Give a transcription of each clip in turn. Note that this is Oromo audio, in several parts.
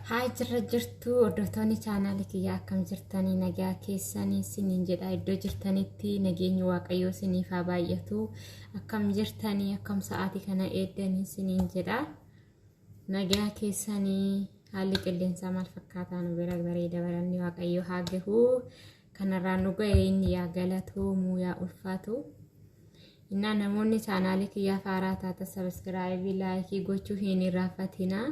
Haa jirra jirtu hordoftoonni chaanaalii kiyyaa, akkam jirtanii? Nagaa keessanii isiniin jedha. Iddoo jirtanitti nageenyi Waaqayyoo isiniif haa baay'atu. Akkam jirtanii? Akkam sa'aatii kana eeddanii isiniin jedha. Nagaa keessanii? Haalli qilleensaa maal fakkaataa? Nu bira bareeda, baranni Waaqayyoo haa gahu. Kanarraa nu ga'e inni yaa galatoomu, yaa ulfaatu. Innaa namoonni chaanaalii kiyyaa haaraa taata, subscribe, like gochuu hin irraanfatinaa.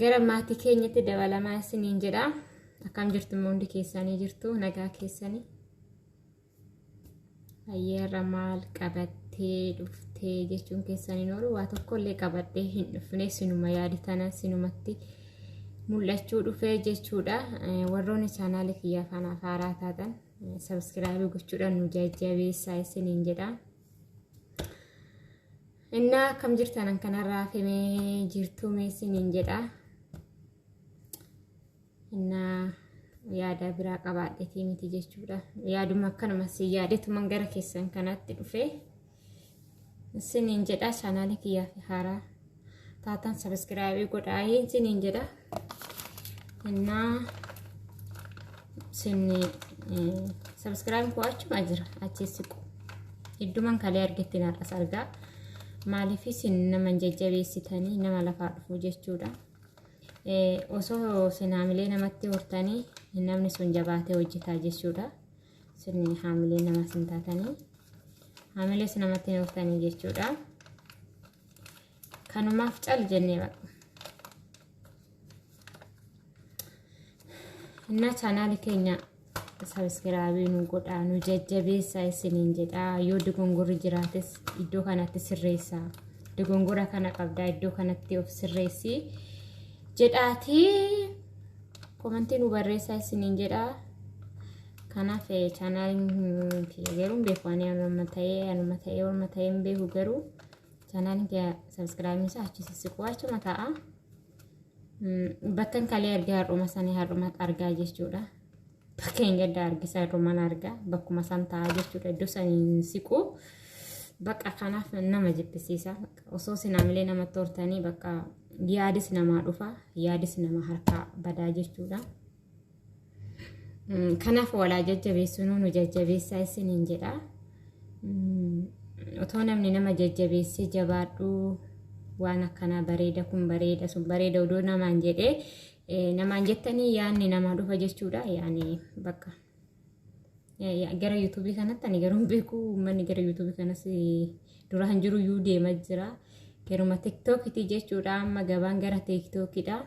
Gara maatii keenyatti dabalamaa isiniin jedha. Akkam jirtu immoo hundi keessanii? Jirtu, nagaa keessanii? Ayyeerra maal qabattee dhuftee jechuun keessaniin oolu, waa tokkollee qabadhee hin dhufne, sinuma yaaditana sinumatti mul'achuu dhufee jechuudha. Warroonni chaanaalii kiyyaa kanaaf haaraa taatan, subscribe gochuudhaan nu jajjabeessaa isiniin jedha. Innaa akkam jirtan? Kanarraa hafimee jirtu isiniin jedha. Innaa yaada biraa qabaadheetii miti jechuudha. Yaaduma akkanuma si yaadetuman gara keessan kanatti dhufe isiniin jedha. Chaanaalii kiyyaa fi haaraa taatan, subscribe godhaa isiniin jedha. Innaa isin subscribe koo achuma jira, achi siqu. Idduman kalee argetti har'as argaa. Maaliif isin nama jajjabeessitanii nama lafaa dhufu jechuudha. Osoo isin haamilee namatti hortanii, namni sun jabaatee hojjetaa jechuudha. Isin haamilee nama isin taatanii haamilees namatti hin hortanii jechuudha. Kanumaaf cal jennee baqa. Innaa chaanaalii keenya subscribe nu godhaa, nu jajjabeessaa isiniin jedhaa. Yoo dogongorri jiraates iddoo kanatti sirreessaa. Dogongora kana qabdaa, iddoo kanatti of sirreessi jedhaatii comment nu barreessaa isiniin jedhaa. Kanaaf chaanaaliin kiyya garuu hin beeku, ani anuma ta'ee orma ta'ee hin beeku, garuu chaanaaliin kiyya subscribe isaa achi sissiquu achuma ta'a. Bakka kalee argaa har'uma sanii har'uma argaa jechuudha. Bakka hin gadda argisa har'umaan argaa, bakkuma san ta'a jechuudha. Iddoo saniin siqu. Bakka kanaaf nama jibbisiisa. Osoo isin haamilee namatti hortanii, bakka yaadis namaa dhufa, yaadis nama harkaa badaa jechuudha. Kanaaf walaa jajjabeessuun, nu jajjabeessaa isiniin jedha. Otoo namni nama jajjabeessee, jabaadhuu, waan akkanaa bareeda, kun bareeda, sun bareeda odoo namaan jedhee, namaan jettanii yaadni namaa dhufa jechuudha. Yaani bakka gara yuutuubii kanatti ani garuu hin beeku, uummanni gara yuutuubii kanas dura hin jiru iyyuu deemaa jira. Garuma tiktookiiti jechuudha, amma gabaan gara tiktookiidha.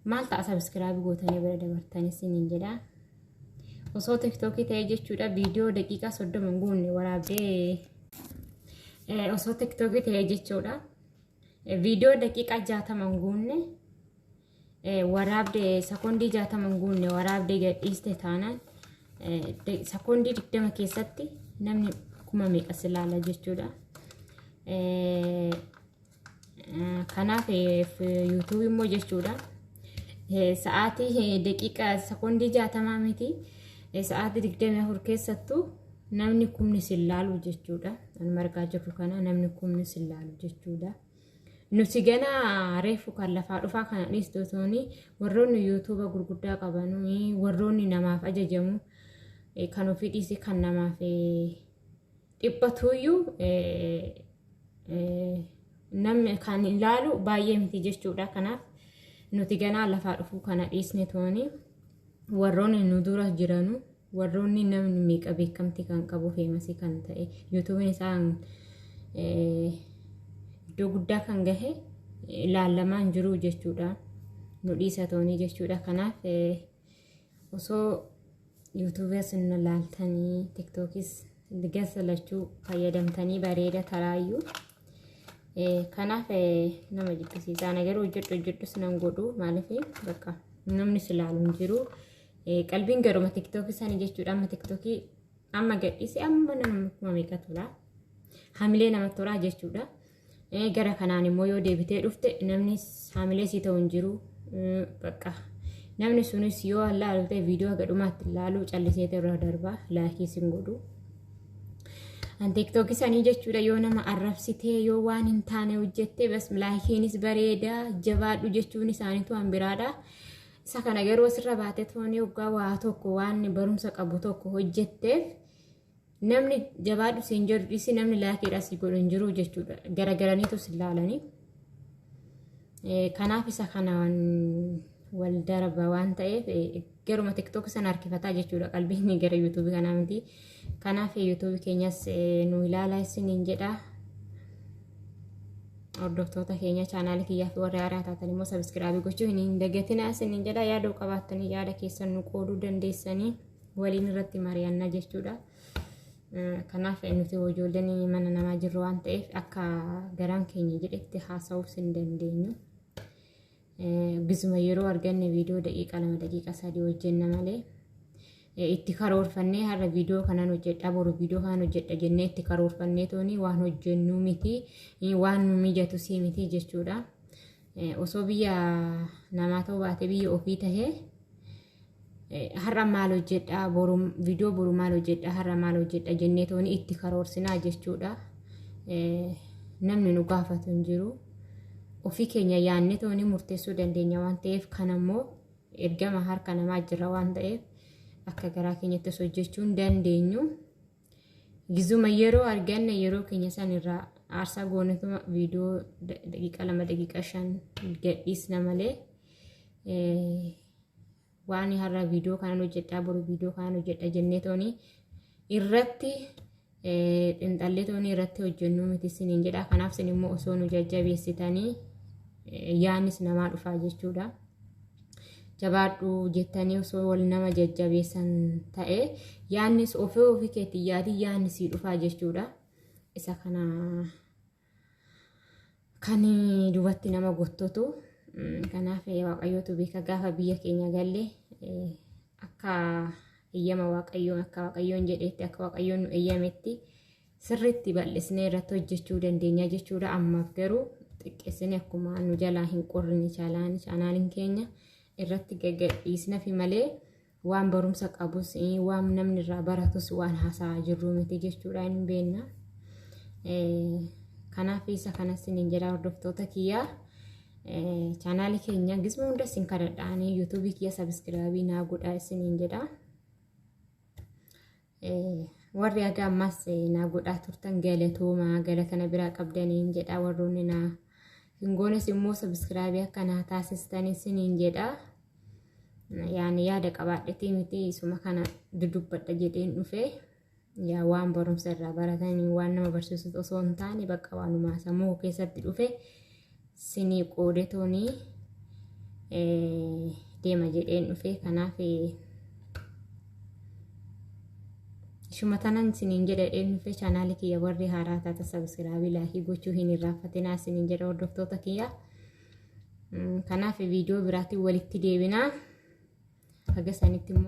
Maal ta'a subscribe gootanii bira dabartanii isiniin jedha. Osoo tiktookii ta'ee jechuudha, viidiyoo daqiiqaa 30 hin guunne waraabdee, osoo tiktookii ta'ee jechuudha, viidiyoo daqiiqaa 60 hin guunne waraabdee, sekoondii 60 hin guunne waraabdee gadhiiste taanaan, sekoondii 20 keessatti namni kuma meeqas ilaala jechuudha. Kanaaf yuutuubii immoo jechuudha. Sa'aatii daqiiqaa sekoondii 60 miti, sa'aatii 24 keessattuu namni kumni sin laalu jechuudha. Anuma argaa jirru kana namni kumni sin laalu jechuudha. Nuti ganaa reefu kan lafaa dhufaa kana dhiistotooni, warroonni yuutuuba gurguddaa qaban, warroonni namaaf ajajamu, kan ofii dhiise kan namaaf dhiphatuyyuu, namni kan ilaalu baay'ee miti jechuudha. Kanaaf nuti ganaa lafaa dhufuu kana dhiisne tooni, warroonni nu dura jiranu, warroonni namni meeqa beekamtii kan qabu, famous kan ta'e, yuutuubiin isaan iddoo guddaa kan gahe ilaalamaa hin jiru jechuudha. Nu dhiisa toonii jechuudha. Kanaaf osoo yuutuubiis nu laaltanii, tiktookis gasa lachuu fayyadamtanii bareeda taraayyuu. Kanaaf nama jibbisiisa. Ana garuu hojjedhu hojjedhus nan godhu, maaliif bakka namni si ilaalu hin jiru. Qalbiin garuma tiktookii sanii jechuudha. Amma tiktookii amma gadhiise, amma nama kuma meeqa tola. Hamilee namatti tolaa jechuudha. Gara kanaan immoo yoo deebitee dhufte, namni hamilee sii ta'u hin jiru. Bakka namni sunis yoo laalu ta'e, viidiyoo haga dhumaatti ilaalu callisee irra darba, like sin godhu. An tiktookii sanii jechuudha yoo nama arrabsitee yoo waan hin taane hojjette bas laakiinis bareedaa jabaadhu jechuun isaaniitu waan biraadha. Isa kana garuu asirra baatee toonii waggaa waa tokko waan barumsa qabu tokko hojjetteef namni jabaadhu siin jedhu dhiisi namni laakiidha si godhu hin jiru jechuudha. Garagaraniitu si ilaalanii. Kanaaf isa kana wal darba waan ta'eef garuma tiktook sana harkifataa jechuudha qalbiin gara yuutuubii kanaa miti. Kanaaf yuutuubii keenyas nu ilaalaa isiniin jedha. Hordoftoota keenya chaanaalii kiyyaa fi warra haaraa taatan immoo sabiskiraabii gochuu hin dagatinaa isiniin jedha. Yaada qabaattanii yaada keessan nu qooduu dandeessanii waliin irratti mari'anna jechuudha. Kanaaf nuti ijoolleen mana namaa jirru waan ta'eef akka garaan keenya jedhetti haasa'uus hin dandeenyu. Gisuma yeroo arganne viidiyoo daqiiqa 2 daqiiqa 3 hojjenna malee itti karoorfannee har'a viidiyoo kanan hojjedha boru viidiyoo kanan hojjedha jennee itti karoorfannee tooni waan hojjennu miti waan nu mijatu sii miti jechuudha. Osoo biyya namaa ta'uu baate biyya ofii tahee har'a maal hojjedha boru viidiyoo boru maal hojjedha har'a maal hojjedha jennee tooni itti karoorsinaa jechuudha. Namni nu gaafatu hin jiru. Ofii keenya yaadne tooni murteessuu dandeenya waan ta'eef kan ammoo ergama harka namaa jira waan ta'eef akka garaa keenyatti hojjechuu hin dandeenyu. Gizuma yeroo arganne yeroo keenya san irraa aarsaa goonetuma viidiyoo daqiiqa 2 daqiiqa 5 gadhiisna malee waan har'a viidiyoo kanan hojjedha boru viidiyoo kanan hojjedha jennee tooni irratti xinxallee tooni irratti hojjennu miti isiniin jedha. Kanaaf isin immoo osoo nu jajjabeessitanii yaannis namaa dhufaa jechuudha. Jabaadhu jettanii osoo wal nama jajjabeessan ta'e yaannis ofii ofii keetti yaadii yaanni sii dhufaa jechuudha. Isa kana kan duubatti nama gottotu. Kanaaf Waaqayyootu beeka gaafa biyya keenya galle akka eeyyama Waaqayyoon akka Waaqayyoon jedhetti akka Waaqayyoon nu eeyyametti sirriitti bal'isnee irratti hojjechuu dandeenya jechuudha. Ammaaf garuu xiqqeessine akkuma nu jalaa hin qorrine chaanaaliin keenya irratti gaggadhiisna fi malee waan barumsa qabus waan namni irraa baratus waan haasa'aa jirru miti jechuudha hin beekna. Kanaaf isa kanas hin jedha hordoftoota kiyyaa. Chaanaalii keenya gisma hunda isin kadhadhaanii yuutuubii kiyya sabiskiraabii naa godhaa isiniin jedha. Warri haga ammaas naa godhaa turtan galatoomaa galata na biraa qabdaniin jedha warroonni naa hin goones immoo sabiskiraabii akka naa taasistan isiniin jedha. Yaani yaada qabaadhetii miti isuma kana dudubbadha jedheen dhufe. Yaa waan barumsa irraa baratanii waan nama barsiisu osoo hin taane bakka waanuma sammuu keessatti dhufe sinii qoodetoonii deema jedheen dhufe. Kanaaf ishuma tanan siniin jedheen dhufe. Chaanaalii kiyya warri haaraa taata sabiskiraabii laayikii gochuu hin irraanfatinaa siniin jedha hordoftoota kiyya. Kanaaf viidiyoo biraatiin walitti deebinaa. Haga sanitti immoo.